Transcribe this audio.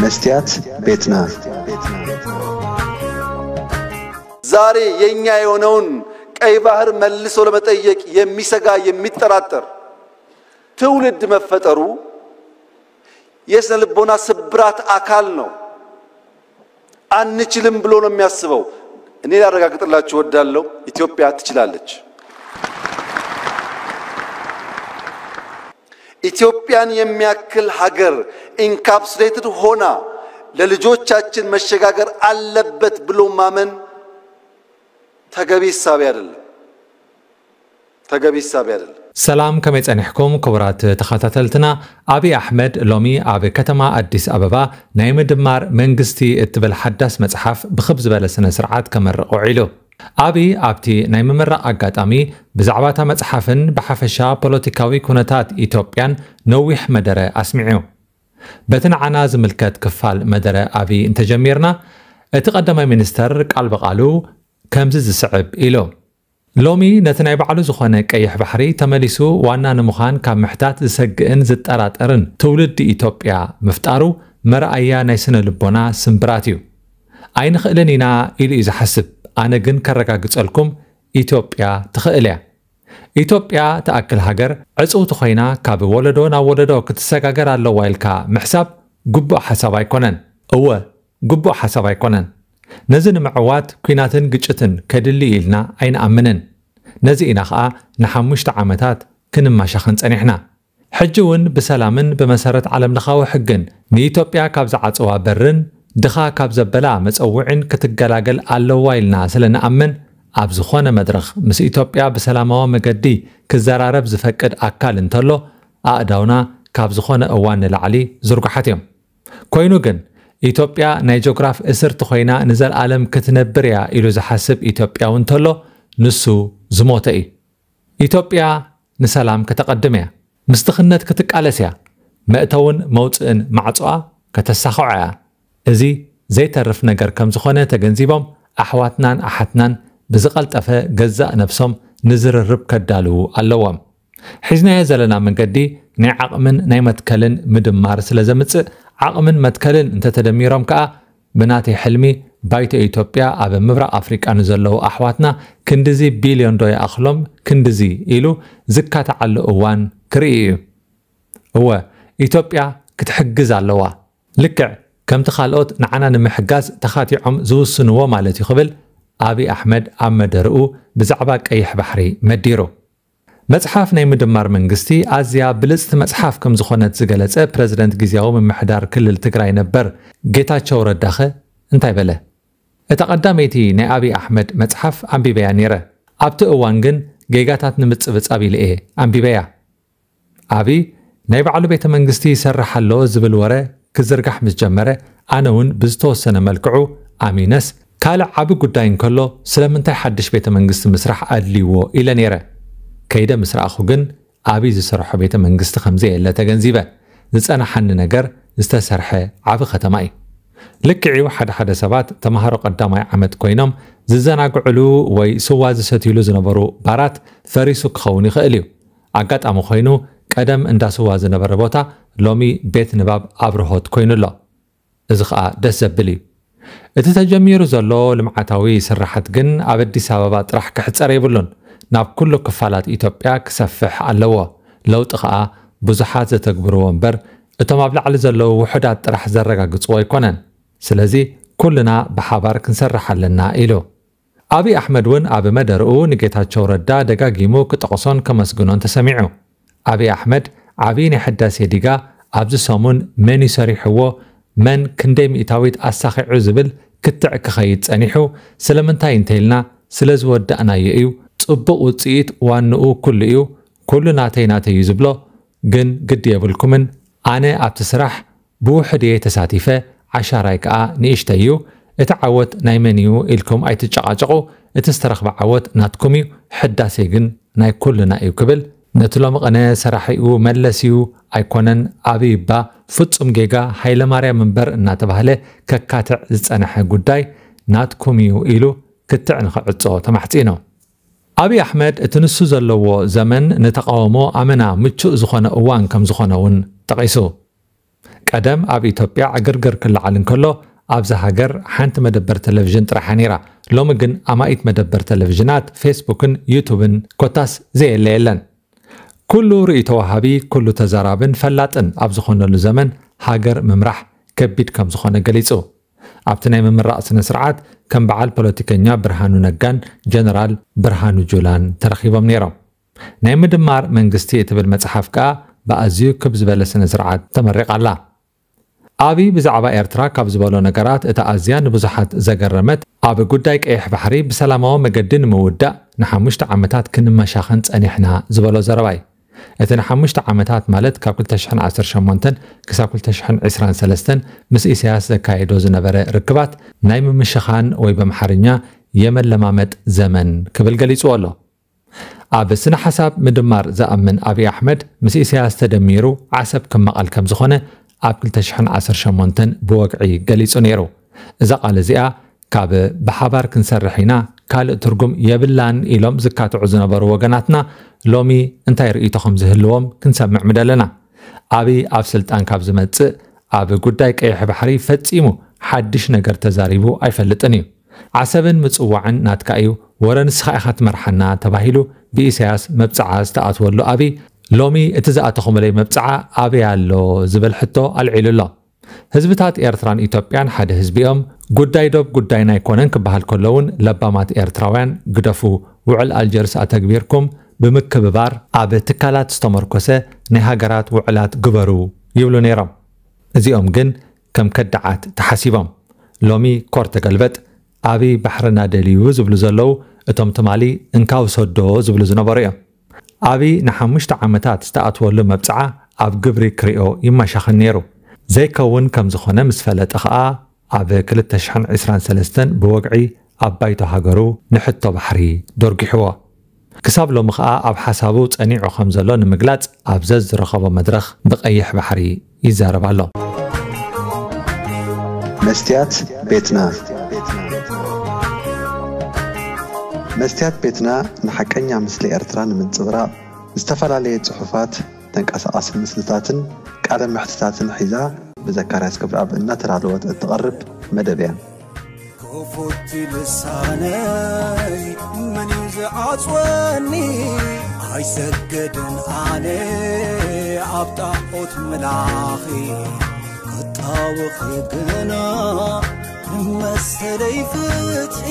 መስትያት ቤትና። ዛሬ የኛ የሆነውን ቀይ ባህር መልሶ ለመጠየቅ የሚሰጋ የሚጠራጠር ትውልድ መፈጠሩ የስነ ልቦና ስብራት አካል ነው። አንችልም ብሎ ነው የሚያስበው። እኔ ላረጋግጥላችሁ እወዳለሁ፣ ኢትዮጵያ ትችላለች። ኢትዮጵያን የሚያክል ሀገር ኢንካፕሱሌትድ ሆና ለልጆቻችን መሸጋገር አለበት ብሎ ማመን ተገቢ እሳቤ አይደለም። ተገቢ እሳቤ አይደለም። ሰላም፣ ከመይ ጸኒሕኩም ክቡራት ተኸታተልትና? ኣብይ ኣሕመድ ሎሚ ኣብ ከተማ ኣዲስ ኣበባ ናይ ምድማር መንግስቲ እትብል ሓዳስ መጽሓፍ ብኽብ ዝበለ ስነ ስርዓት ከመርቕ ውዒሉ። ኣብይ ኣብቲ ናይ ምምራቕ ኣጋጣሚ ብዛዕባ እታ መጽሓፍን ብሓፈሻ ፖለቲካዊ ኩነታት ኢትዮጵያን ነዊሕ መደረ ኣስሚዑ። በቲ ንዓና ዝምልከት ክፋል መደረ ኣብይ እንተጀሚርና፣ እቲ ቀዳማይ ሚኒስተር ቃል ብቓሉ ከምዚ ዝስዕብ ኢሉ። ሎሚ ነቲ ናይ ባዕሉ ዝኾነ ቀይሕ ባሕሪ ተመሊሱ ዋና ንምዃን ካብ ምሕታት ዝሰግእን ዝጠራጠርን ትውልዲ ኢትዮጵያ ምፍጣሩ መርኣያ ናይ ስነ ልቦና ስምብራት እዩ። ኣይንኽእልን ኢና ኢሉ እዩ ዝሓስብ። ኣነ ግን ከረጋግጸልኩም፣ ኢትዮጵያ ትኽእል እያ። ኢትዮጵያ ትኣክል ሃገር ዕጽውቲ ኮይና ካብ ወለዶ ናብ ወለዶ ክትሰጋገር ኣለዋ ኢልካ ምሕሳብ ግቡእ ሓሳብ ኣይኮነን። እወ፣ ግቡእ ሓሳብ ኣይኮነን። ነዚ ንምዕዋት ኲናትን ግጭትን ከድሊ ኢልና ኣይንኣምንን። ነዚ ኢና ኸኣ ንሓሙሽተ ዓመታት ክንማሻኸን ጸኒሕና። ሕጂ እውን ብሰላምን ብመሰረት ዓለምለኻዊ ሕግን ንኢትዮጵያ ካብ ዝዓጽዋ በርን ድኻ ካብ ዘበላ መጸውዒን ክትገላገል ኣለዋ ኢልና ስለ ንኣምን፣ ኣብ ዝኾነ መድረኽ ምስ ኢትዮጵያ ብሰላማዊ መገዲ ክዘራረብ ዝፈቅድ ኣካል እንተሎ፣ ኣእዳውና ካብ ዝኾነ እዋን ንላዕሊ ዝርጉሓት እዮም። ኮይኑ ግን፣ ኢትዮጵያ ናይ ጆግራፍ እስርቲ ኮይና ንዘልኣለም ክትነብር እያ ኢሉ ዝሓስብ ኢትዮጵያዊ እንተሎ፣ ንሱ ዝሞተ እዩ። ኢትዮጵያ ንሰላም ከተቐድም እያ። ምስ ድኽነት ክትቃለስ እያ። መእተውን መውጽእን ማዕጾኣ ከተሳኽዖ እያ። እዚ ዘይተርፍ ነገር ከም ዝኾነ ተገንዚቦም፣ ኣሕዋትናን ኣሓትናን ብዝቐልጠፈ ገዛእ ነብሶም ንዝርርብ ከዳልዉ ኣለዎም። ሒዝናዮ ዘለና መንገዲ ናይ ዓቕምን ናይ መትከልን ምድማር ስለ ዘምጽእ፣ ዓቕምን መትከልን እንተተደሚሮም ከኣ፣ ብናተይ ሕልሚ፣ ባይቶ ኢትዮጵያ ኣብ ምብራቕ ኣፍሪቃ ንዘለዉ ኣሕዋትና ክንድዚ ቢልዮን ዶ ይኣኽሎም፣ ክንድዚ ኢሉ ዝካትዓሉ እዋን ክርኢ እዩ። እወ፣ ኢትዮጵያ ክትሕግዝ ኣለዋ። ልክዕ ከምቲ ካልኦት ንዓና ንምሕጋዝ ተኻቲዖም ዝውስንዎ ማለት እዩ ክብል ኣብይ ኣሕመድ ኣብ መደርኡ ብዛዕባ ቀይሕ ባሕሪ መዲሩ። መጽሓፍ ናይ ምድማር መንግስቲ ኣዝያ ብልጽቲ መጽሓፍ ከም ዝኾነት ዝገለጸ ፕረዚደንት ግዝያዊ ምምሕዳር ክልል ትግራይ ነበር ጌታቸው ረዳኸ እንታይ በለ? እታ ቀዳመይቲ ናይ ኣብይ ኣሕመድ መጽሓፍ ኣንቢበያ ነይረ። ኣብቲ እዋን ግን ጌጋታት ንምጽብጻብ ኢለ እየ ኣንቢበያ። ኣብይ ናይ ባዕሉ ቤተ መንግስቲ ይሰርሕ ኣሎ ዝብል ወረ ክዝርጋሕ ምስ ጀመረ፣ ኣነ እውን ብዝተወሰነ መልክዑ ኣሚነስ፣ ካልእ ዓቢ ጉዳይ እንከሎ ስለምንታይ ሓድሽ ቤተ መንግስቲ ምስራሕ ኣድልይዎ ኢለ ነይረ። ከይደ ምስ ረኣኹ ግን ኣብይ ዝሰርሖ ቤተ መንግስቲ ከም ዘየለ ተገንዚበ። ዝጸናሓኒ ነገር ዝተሰርሐ ዓቢ ከተማ እዩ። ልክዕ እዩ፣ ሓደ ሓደ ሰባት ተማሃሮ ቀዳማይ ዓመት ኮይኖም ዝዘናግዕሉ ወይ ስዋ ዝሰትይሉ ዝነበሩ ባራት ፈሪሱ ክኸውን ይኽእል እዩ። ኣጋጣሚ ኮይኑ ቀደም እንዳ ስዋ ዝነበረ ቦታ ሎሚ ቤት ንባብ ኣብርሆት ኮይኑ ኣሎ። እዚ ኸኣ ደስ ዘብል እዩ። እቲ ተጀሚሩ ዘሎ ልምዓታዊ ስራሓት ግን ኣብ ኣዲስ ኣበባ ጥራሕ ክሕጸር የብሉን። ናብ ኩሉ ክፋላት ኢትዮጵያ ክሰፍሕ ኣለዎ። ለውጢ ኸኣ ብዙሓት ዘተግብርዎ እምበር እቶም ኣብ ላዕሊ ዘለዉ ውሑዳት ጥራሕ ዘረጋግጽዎ ኣይኮነን። ስለዚ ኩልና ብሓባር ክንሰርሕ ኣለና ኢሉ። ኣብይ ኣሕመድ እውን ኣብ መደርኡ ንጌታቸው ረዳ ደጋጊሙ ክጠቕሶን ከመስግኖን ተሰሚዑ። ኣብይ ኣሕመድ ዓብዪ ናይ ሕዳሴ ዲጋ ኣብዚ ሰሙን መን እዩ ሰሪሕዎ፣ መን ክንደይ ሚእታዊት ኣሳኺዑ ዝብል ክትዕ ክኸይድ ጸኒሑ፣ ስለምንታይ እንተኢልና ስለ ዝወዳእናዮ እዩ። ጽቡቕ ውጽኢት ዋንኡ ኩሉ እዩ፣ ኩሉ ናተይ ናተይ እዩ ዝብሎ፣ ግን ግዲ የብልኩምን፣ ኣነ ኣብቲ ስራሕ ብውሑድ እየ ተሳቲፈ፣ ዓሻራይ ከኣ ንእሽተይ እዩ። እቲ ዓወት ናይ መን እዩ ኢልኩም ኣይትጨቓጨቑ፣ እቲ ዝተረኽበ ዓወት ናትኩም እዩ፣ ሕዳሴ ግን ናይ ኩልና እዩ ክብል፣ ነቲ ሎሚ ቐነ ሰራሒኡ መለስ እዩ ኣይኮነን ኣብይ እባ ፍጹም ጌጋ ሃይለማርያም እምበር እናተባህለ ከካትዕ ዝጸንሐ ጉዳይ ናትኩም እዩ ኢሉ ክትዕ ንኽዕጾ ተማሕጺኑ። ኣብይ ኣሕመድ እቲ ንሱ ዘለዎ ዘመን ንተቓውሞ ኣመና ምቹእ ዝኾነ እዋን ከም ዝኾነ እውን ጠቒሱ። ቀደም ኣብ ኢትዮጵያ ዕግርግር ክለዓል እንከሎ፣ ኣብዛ ሃገር ሓንቲ መደበር ቴሌቪዥን ጥራሓ ነይራ። ሎሚ ግን ኣማኢት መደበር ቴሌቪዥናት፣ ፌስቡክን ዩቱብን ኮታስ ዘየለ የለን። ኩሉ ርእይቶ ወሃቢ፣ ኩሉ ተዛራብን ፈላጥን ኣብ ዝኾነሉ ዘመን፣ ሃገር ምምራሕ ከቢድ ከም ዝኾነ ገሊጹ። ኣብቲ ናይ ምምራቕ ስነ ስርዓት፣ ከም በዓል ፖለቲከኛ ብርሃኑ ነጋን ጀነራል ብርሃኑ ጁላን ተረኺቦም ነይሮም። ናይ ምድማር መንግስቲ እትብል መጽሓፍ ከኣ ብኣዝዩ ክብ ዝበለ ስነ ስርዓት ተመሪቓ ኣላ። ኣብይ ብዛዕባ ኤርትራ ካብ ዝበሎ ነገራት፣ እታ ኣዝያ ንብዙሓት ዘገረመት፣ ኣብ ጉዳይ ቀይሕ ባሕሪ ብሰላማዊ መገዲ ንምውዳእ ንሓሙሽተ ዓመታት ክንመሻኸን ጸኒሕና ዝበሎ ዘረባይ። እቲ ንሓሙሽተ ዓመታት፣ ማለት ካብ ክልተ ሽሕን ዓሰርተ ሸሞንተን ክሳብ ክልተ ሽሕን ዕስራን ሰለስተን ምስ ኢሳያስ ዘካየዶ ዝነበረ ርክባት፣ ናይ ምምሽኻን ወይ በምሓርኛ የመለማመጥ ዘመን ክብል ገሊጽዎ ኣሎ። ኣብ ስነ ሓሳብ ምድማር ዝኣምን ኣብይ ኣሕመድ፣ ምስ ኢሳያስ ተደሚሩ ዓሰብ ክመቐል ከም ዝኾነ ኣብ ክልተ ሽሕን ዓሰርተ ሸሞንተን ብወግዒ ገሊጹ ነይሩ። እዛ ቃል እዚኣ፣ ካብ ብሓባር ክንሰርሕ ኢና፣ ካልእ ትርጉም የብላን ኢሎም ዝካትዑ ዝነበሩ ወገናትና፣ ሎሚ እንታይ ርእይቶ ከም ዝህልዎም ክንሰምዕ ምደለና። ኣብይ ኣብ ስልጣን ካብ ዝመጽእ፣ ኣብ ጉዳይ ቀይሕ ባሕሪ ፈጺሙ ሓድሽ ነገር ተዛሪቡ ኣይፈልጥን እዩ። ዓሰብን ምጽዋዕን ናትካ እዩ፣ ወረ ንስኻ ኢኻ ትመርሓና ተባሂሉ ብኢሳያስ መብጽዓ ዝተኣትወሉ ኣብይ፣ ሎሚ እቲ ዝኣተኹምለይ መብጽዓ ኣበይ ኣሎ ዝብል ሕቶ ኣልዒሉ ኣሎ። ህዝብታት ኤርትራን ኢትዮጵያን ሓደ ህዝቢ እዮም። ጉዳይ ዶብ ጉዳይና ኣይኮነን ክበሃል ከሎ እውን፣ ለባማት ኤርትራውያን፣ ግደፉ፣ ውዕል ኣልጀርስ ኣተግቢርኩም፣ ብምክብባር ኣብ ትካላት ዝተመርኮሰ ናይ ሃገራት ውዕላት ግበሩ ይብሉ ነይሮም። እዚኦም ግን ከም ከዳዓት ተሓሲቦም። ሎሚ ኮር ተገልበጥ፣ ኣብይ ባሕርና ደልዩ ዝብሉ ዘለዉ፣ እቶም ትማሊ እንካ ውሰዶ ዝብሉ ዝነበሩ እዮም። ኣብይ ንሓሙሽተ ዓመታት ዝተኣትወሉ መብጽዓ ኣብ ግብሪ ክሪኦ ይመሻኸን ነይሩ። ዘይከውን ከም ዝኾነ ምስ ፈለጠ ኸኣ፣ ኣብ ክልተ ሽሕን ዕስራን ሰለስተን ብወግዒ ኣብ ባይቶ ሃገሩ ንሕቶ ባሕሪ ደርጒሕዎ። ክሳብ ሎሚ ኸኣ ኣብ ሓሳቡ ጸኒዑ ከም ዘሎ ንምግላጽ፣ ኣብ ዘዝረኸቦ መድረኽ ብቐይሕ ባሕሪ ይዛረብ ኣሎ። መስትያት ቤትና። መስትያት ቤትና ንሓቀኛ ምስሊ ኤርትራ ንምንጽብራቕ፣ ዝተፈላለየ ጽሑፋት፣ ተንቀሳቓሲ ምስልታትን ቃለ መሕትታትን ሒዛ፣ ብዘካርያስ ገብረኣብ እናተዳለወት እትቐርብ መደብ እያ። ክፉት ልሳነይ መን እዩ ዝዓጽወኒ? ኣይሰግድን ኣነ ኣብ ጣዖት ምላኺ፣ ክጣወኺ ግና ንመሰለይ ፍትሒ።